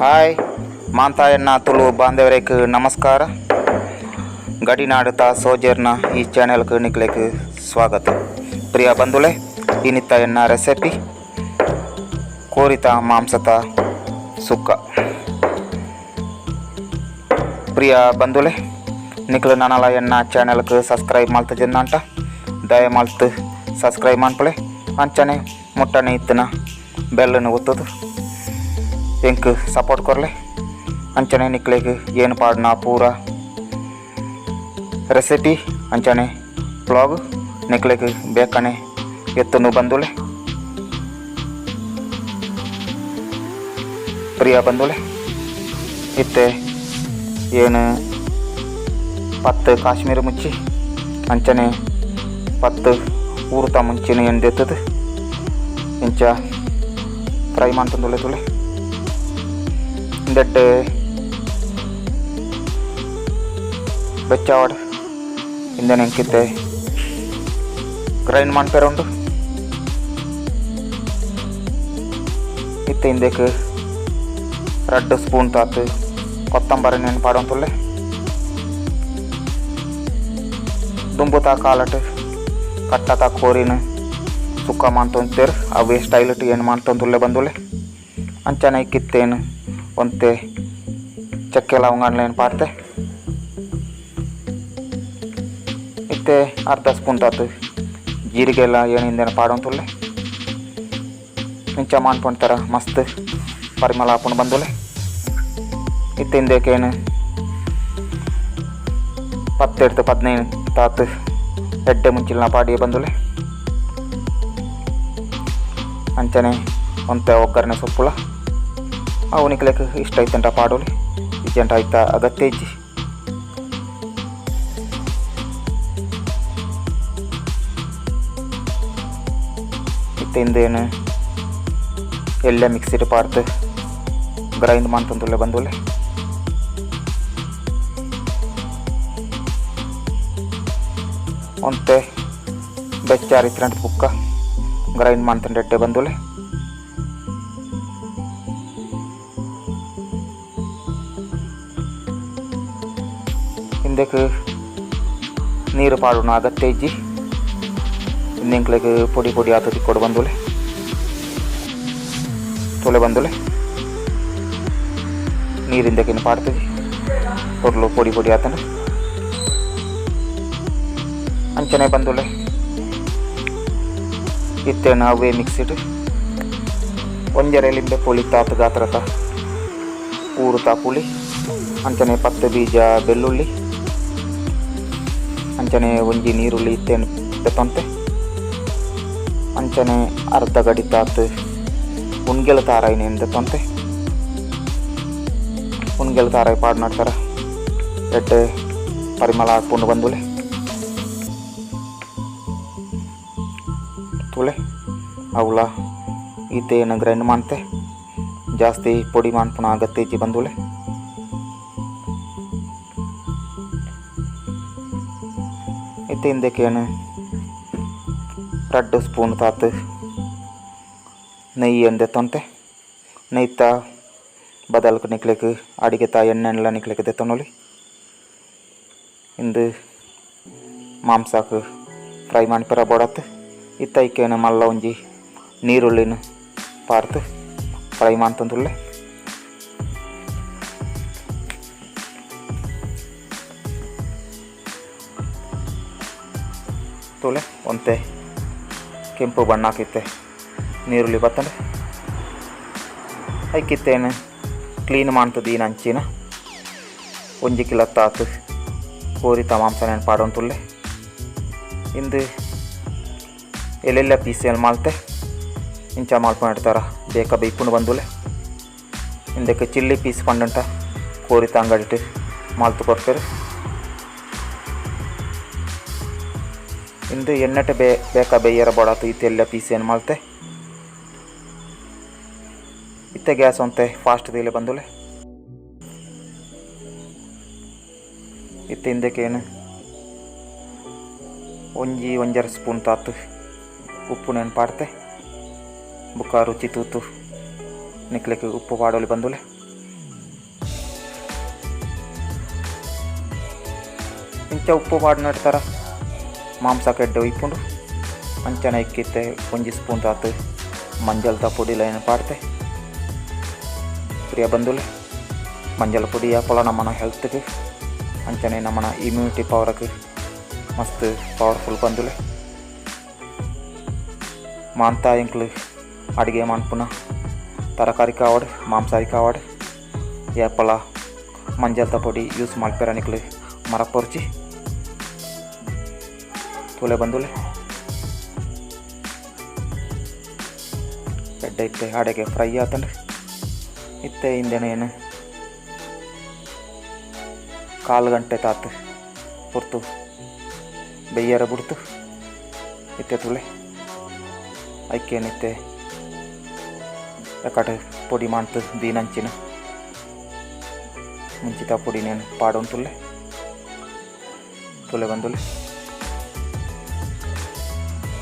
Hi ಮಾಂತಾಯಣ್ಣ Tulu ಬಾಂಧವರೇಕ್ ನಮಸ್ಕಾರ. ಗಡಿನಾಡುತ್ತ ಸೋಜರ್ನ ಈ ಚಾನೆಲ್ಗೆ ನಿಕ್ಲೆಗ್ ಸ್ವಾಗತ. ಪ್ರಿಯ ಬಂಧುಲೆ, ಇನಿತ ಎನ್ನ ರೆಸಿಪಿ ಕೋರಿತ ಮಾಂಸತ ಸುಕ್ಕ. ಪ್ರಿಯ ಬಂಧುಲೆ, ನಿಕ್ಲು ನನಲ ಎನ್ನ ಚಾನೆಲ್ಗೆ ಸಬ್ಸ್ಕ್ರೈಬ್ ಮಲ್ತ ಜಂದಾಂಟ ದಯ ಮಲ್ತು ಸಬ್ಸ್ಕ್ರೈಬ್ ಮನ್ಪುಲೆ. ಅಂಚನೆ ಮುಟ್ಟನೆ ಇತ್ತಿನ ಬೆಲ್ಲನ್ನು ಒತ್ತದು ಎಂಕ್ ಸಪೋರ್ಟ್ ಕೊರ್ಲೆ. ಅಂಚನೆ ನಿಕ್ಲೆಗ್ ಏನು ಪಾಡ್ನ ಪೂರ ರೆಸಿಪಿ ಅಂಚನೆ ಬ್ಲಾಗ್ ನಿಕ್ಲೆಗ್ ಬೇಕನೆ ಎತ್ತೊಂದು ಬಂದುಲೆ. ಪ್ರಿಯ ಬಂಧುಲೆ, ಇತ್ತೆ ಏನು 10 ಕಾಶ್ಮೀರ ಮುಂಚಿ ಅಂಚನೆ 10 ಊರುತ ಮುಂಚಿನ ಏನು ದೆತ್ತದು ಇಂಚ ಫ್ರೈ ಮಾಡ್ತಂದುಲೆ ತುಲೆ. ಇಂದೆಟ್ ಬೆಚ್ಚಾವಡ್ ಇಂದೆನೆ ಎಂಕಿತ್ತೆ ಗ್ರೈಂಡ್ ಮನ್ಪೆರೆ ಉಂಡು. ಇತ್ತೆ ಇಂದೆಕ್ 2 ಸ್ಪೂನ್ ತಾತ್ ಕೊತ್ತಂಬರಿ ನೆನ್ ಪಾಡೊಂದುಲ್ಲೆ. ದುಂಬುತ ಕಾಲಟ್ ಕಟ್ಟತ ಕೋರಿನ ಸುಕ್ಕ ಮಂತೊಂದಿತ್ತೆರ್, ಅವೇ ಸ್ಟೈಲ್ ಏನು ಮಂತೊಂದುಲ್ಲೆ ಬಂದುಲೆ. ಅಂಚನೆ ಇಕ್ಕಿತ್ತೇನು ಒಂತೆ ಚಕ್ಕೆ ಲವಂಗನ್ಲೇನು ಪಾಡ್ತೆ. ಇತ್ತೆ ಅರ್ಧ ಸ್ಪೂನ್ ತಾತ್ ಜೀರಿಗೆ ಎಲ್ಲ ಏನು ಇಂದೆನ ಪಾಡೊಂದುಲ್ಲೆ. ಇಂಚ ಮನ್ಪೊಂತಾರ ಮಸ್ತ್ ಪರಿಮಳ ಆಪುಂಡು ಬಂದುಲೆ. ಇತ್ತೆ ಇಂದೆಕೇನು 10 15 ತಾತ್ ಎಡ್ಡೆ ಮುಂಚಿಲ್ನ ಪಾಡಿಯ ಬಂದುಲೆ. ಅಂಚನೆ ಒಂತೆ ಒಗ್ಗರಣೆ ಸೊಪ್ಪುಲ ಅವು ನಿಕ್ಲೆಗ್ ಇಷ್ಟ ಇತ್ತಂಟ ಪಾಡೊಲಿ, ಇಜ್ಜಂಟ ಐತ ಅಗತ್ಯ ಇಜ್ಜಿ. ಇತ್ತೆ ಇಂದೇನು ಎಲ್ಲ ಮಿಕ್ಸಿಡ್ ಪಾಡ್ದು ಗ್ರೈಂಡ್ ಮಂತೊಂದುಲ್ಲೆ ಬಂದುಲೆ. ಒಂತೆ ಬೆಚ್ಚಾರ್ ಇತ್ತಿನಂಟ ಬುಕ್ಕ ಗ್ರೈಂಡ್ ಮಂತಂಡ ಎಡ್ಡೆ ಬಂದುಲೆ. ಇಂದೆಕ್ ನೀರು ಪಾಡುನ ಅಗತ್ಯ ಇಜ್ಜಿ. ಇಂದೆಂಕ್ಲೆಗ್ ಪೊಡಿ ಪೊಡಿ ಆತ ತಿಕ್ಕೊಡು ಬಂದುಲೆ. ತೊಲೆ ಬಂದುಲೆ, ನೀರಿಂದಕ್ಕಿನ್ನು ಪಾಡ್ತದೆ ಪೊರ್ಲು ಪೊಡಿ ಪೊಡಿ ಆತನ. ಅಂಚನೆ ಬಂದುಲೆ, ಇತ್ತೇನು ಅವೇ ಮಿಕ್ಸಿಡ್ ಒಂಜರೆ ಲಿಂಬೆ ಪುಳಿ ತಾತ ಗಾತ್ರತ ಊರುತ ಪುಳಿ, ಅಂಚನೆ 10 ಬೀಜ ಬೆಳ್ಳುಳ್ಳಿ, ಅಂಚನೆ ಒಂಜಿ ನೀರುಳ್ಳಿ ಇತ್ತೇನು ದೆತ್ತೊಂತೆ. ಅಂಚನೆ ಅರ್ಧ ಗಡಿ ತಾತ್ ಉಣ್ಗೆಲ ತಾರಾಯಿನೇನು ದೆತ್ತೊಂತೆ. ಉಣ್ಗೆಲ ತಾರಾಯಿ ಪಾಡ್ ನಡ್ತಾರ ಎಡ್ಡೆ ಪರಿಮಳ ಆಪುಂಡು ಬಂದುಲೆ. ತುಲೆ ಅವಲ ಈತೇನು ಗ್ರೈಂಡ್ ಮಾಡ್ತೆ, ಜಾಸ್ತಿ ಪೊಡಿ ಮನ್ಪುನ ಅಗತ್ಯ ಇಜ್ಜಿ ಬಂದುಲೆ. ಇತ್ತೆ ಇಂದೆಕೇನು 2 ಸ್ಪೂನ್ ತಾತ್ ನೆಯ್ಯಿ ದೆತ್ತೊಂತೆ. ನೆಯ್ತ ಬದಲ್ಕ್ ನಿಕ್ಲೆಗ್ ಅಡಿಗೆತ ಎಣ್ಣೆನ್ಲ ನಿಕ್ಲೆಗ್ ದೆತ್ತೊನೊಲಿ. ಇಂದು ಮಾಂಸಕ್ ಫ್ರೈ ಮನ್ಪೆರ ಬೋಡಾತ್. ಇತ್ತ ಐಕೇನು ಮಲ್ಲ ಒಂಜಿ ನೀರುಳ್ಳಿನ ಪಾಡ್ದ್ ಫ್ರೈ ಮಂತೊಂದುಲ್ಲೆ. ತೂಲೆ ಒಂತೆ ಕೆಂಪು ಬಣ್ಣ ಹಾಕಿತ್ತೆ ನೀರುಳ್ಳಿ ಬತ್ತಂಡ್. ಐಕಿತ್ತೇನು ಕ್ಲೀನ್ ಮಂತುದು ಈ ಅಂಚಿನ ಒಂಜಿ ಕಿಲೋ ತಾತ್ ಕೋರಿತ ಮಾಂಸನೇನು ಪಾಡೊಂದುಲ್ಲೆ. ಇಂದು ಎಲ್ಲೆಲ್ಲ ಪೀಸ್ ಮಲ್ತೆ ಇಂಚ ಮಲ್ಪೊಂಡಿರ್ತಾರ ಬೇಕ ಬೇಯ್ಪುಂಡು ಬಂದುಲೆ. ಇಂದಕ್ಕೆ ಚಿಲ್ಲಿ ಪೀಸ್ ಪಂಡಂಟ ಕೋರಿತ ಅಂಗಡಿಟ್ ಮಲ್ತ್ ಕೊರ್ಪೆರ್. ಇಂದು ಎಣ್ಣೆಟ್ ಬೇಕ ಬೇಯರ ಬೋಡಾತ್ ಇತ್ತೆ ಎಲ್ಲ ಪೀಸ್ ಏನು ಮಲ್ತೆ. ಇತ್ತೆ ಗ್ಯಾಸ್ ಒಂತೆ ಫಾಸ್ಟ್ ದೀಲೆ ಬಂದುಲೆ. ಇತ್ತೆ ಇಂದಕೇನು ಒಂಜಿ ಒಂಜರ ಸ್ಪೂನ್ ತಾತ್ ಉಪ್ಪುನೇನು ಪಾಡ್ತೆ ಬುಕ್ಕ ರುಚಿ ತೂತು ನಿಕ್ಲೆಗ್ ಉಪ್ಪು ಪಾಡೊಲಿ ಬಂದುಲೆ. ಇಂಚ ಉಪ್ಪು ಪಾಡ್ನತರ ಮಾಂಸ ಕೆಡ್ಡೆ ಇಪ್ಪುಂಡು. ಅಂಚನೆ ಇಕ್ಕಿತ್ತೆ ಒಂಜಿ ಸ್ಪೂನ್ ತಾತ್ ಮಂಜಲ್ದ ಪೊಡಿಲೈನ್ ಪಾಡ್ತೆ. ಪ್ರಿಯ ಬಂಧುಲೆ, ಮಂಜಲ್ ಪೊಡಿ ಯಾಪಲ ನಮ್ಮನ ಹೆಲ್ತ್ಗೆ ಅಂಚನೆ ನಮ್ಮನ ಇಮ್ಯುನಿಟಿ ಪವರ್ಗೆ ಮಸ್ತ್ ಪವರ್ಫುಲ್ ಬಂಧುಲೆ. ಮಾಂತ ಎಂಕ್ಲು ಅಡುಗೆ ಮನ್ಪುನ ತರಕಾರಿ ಕಾವಡ್ ಮಾಂಸಾರಿ ಕಾವಡ್ ಯಾಪಲ ಮಂಜಲ್ದ ಪೊಡಿ ಯೂಸ್ ಮಲ್ಪೆರ ನಿಕ್ಲು ಮರಪೊರ್ಚಿ. ತೂಲೆ ಬಂಧುಲೆ, ಎಡ್ಡೆ ಇತ್ತೆ ಅಡೆಗೆ ಫ್ರೈ ಆತಂಡ್. ಇತ್ತೆ ಇಂದೆನ ಏನು ಕಾಲು ಗಂಟೆ ತಾತ್ ಪೊರ್ತು ಬೆಯ್ಯರ ಬುಡ್ತು. ಇತ್ತೆ ತೂಲೆ ಐಕೇನಿತ್ತೆ ಎಕಡೆ ಪೊಡಿ ಮಾಂತು ದೀನಂಚಿನ ಮುಂಚಿತ ಪೊಡಿ ನೇನು ಪಾಡೊಂತುಲ್ಲೆ. ತೂಲೆ ಬಂದುಲೆ,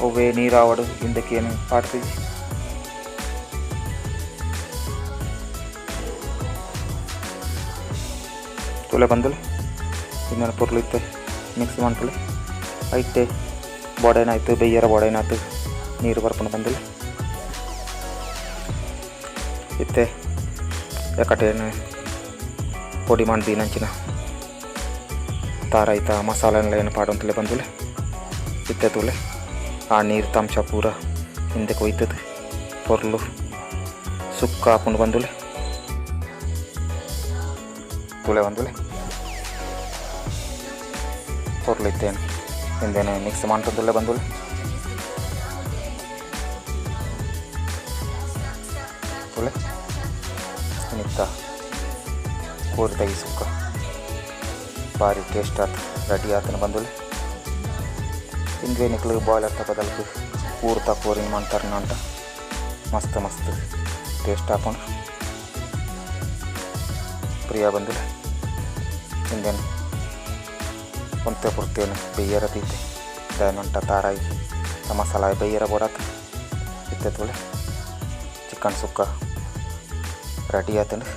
ಒವ್ವೇ ನೀರಾವಡು ಇಂದಕ್ಕೇನು ಪಾಡ್ತಿಜಿ. ತೂಲೆ ಬಂದುಲೆ, ಇಂದನ ಪೊರ್ಲು ಇತ್ತೆ ಮಿಕ್ಸ್ ಮನ್ಪುಲೆ. ಐತೆ ಬೋಡೇನಾಯ್ತು ಬೆಯ್ಯರ ಬೋಡೇನಾಯ್ತು ನೀರು ಬರ್ಪುಂಡು ಬಂದುಲೆ. ಇತ್ತೆ ಎಕಟೇನು ಪೊಡಿ ಮಂದಿನಂಚಿನ ತಾರಾಯ್ತ ಮಸಾಲೆಲ್ಲ ಏನು ಪಾಡೊಂತಲೆ ಬಂದುಲೆ. ಇತ್ತೆ ತೂಲೆ ಆ ನೀರು ತಾಂಶ ಪೂರ ಹಿಂದಕ್ಕೆ ಒಯ್ತದೆ ಪೊರ್ಲು ಸುಕ್ಕ ಹಾಕೊಂಡು ಬಂದುಲೆ. ತೂಲೆ ಬಂದುಲೆ, ಪೊರ್ಲು ಇತ್ತೇನು ಹಿಂದೆನೆ ಮಿಕ್ಸ್ ಮಾಡ್ತದಲ್ಲೇ ಬಂದುಲೆ. ತೂಲೆ ನಿತ್ತ ಕೋರಿದ ಈ ಸುಕ್ಕ ಭಾರಿ ಟೇಸ್ಟ್ ಆತು ರೆಡಿ ಆತನ ಬಂದುಲೆ. ಇಂದ್ವೆ ನಿಕ್ಲು ಬಾಯ್ಲರ್ ಬದಲ್ಕು ಊರ್ತ ಕೋರಿ ಮಾಡ್ತಾರ ಅಂತ ಮಸ್ತ್ ಮಸ್ತ್ ಟೇಸ್ಟ್ ಆಪುಂಡು. ಪ್ರಿಯ ಬಂದುಲೆ, ಇಂದೇನು ಒಂತೆ ಪುರ್ತೇನು ಬೆಯ್ಯರ ತೀತೆ ದಯನಂಟ ತಾರಾಯಿ ಮಸಾಲ ಬೆಯ್ಯರ ಬೋಡಾತ. ಇತ್ತೆ ತೂಲೆ ಚಿಕನ್ ಸುಕ್ಕ ರೆಡಿ ಆತಂಡು.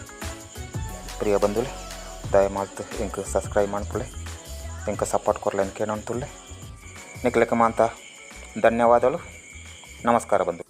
ಪ್ರಿಯ ಬಂಧುಲೆ, ದಯಮಾಲ್ತು ಎಂಕ್ ಸಬ್ಸ್ಕ್ರೈಬ್ ಮನ್ಪುಲೆ, ಎಂಕ್ ಸಪೋರ್ಟ್ ಕೊರ್ಲೆ ಕೇನೊಂತುಲ್ಲೆ. ನಿಕ್ಲೆಗ್ ಮಾಂತ ಧನ್ಯವಾದಗಳು. ನಮಸ್ಕಾರ ಬಂಧು.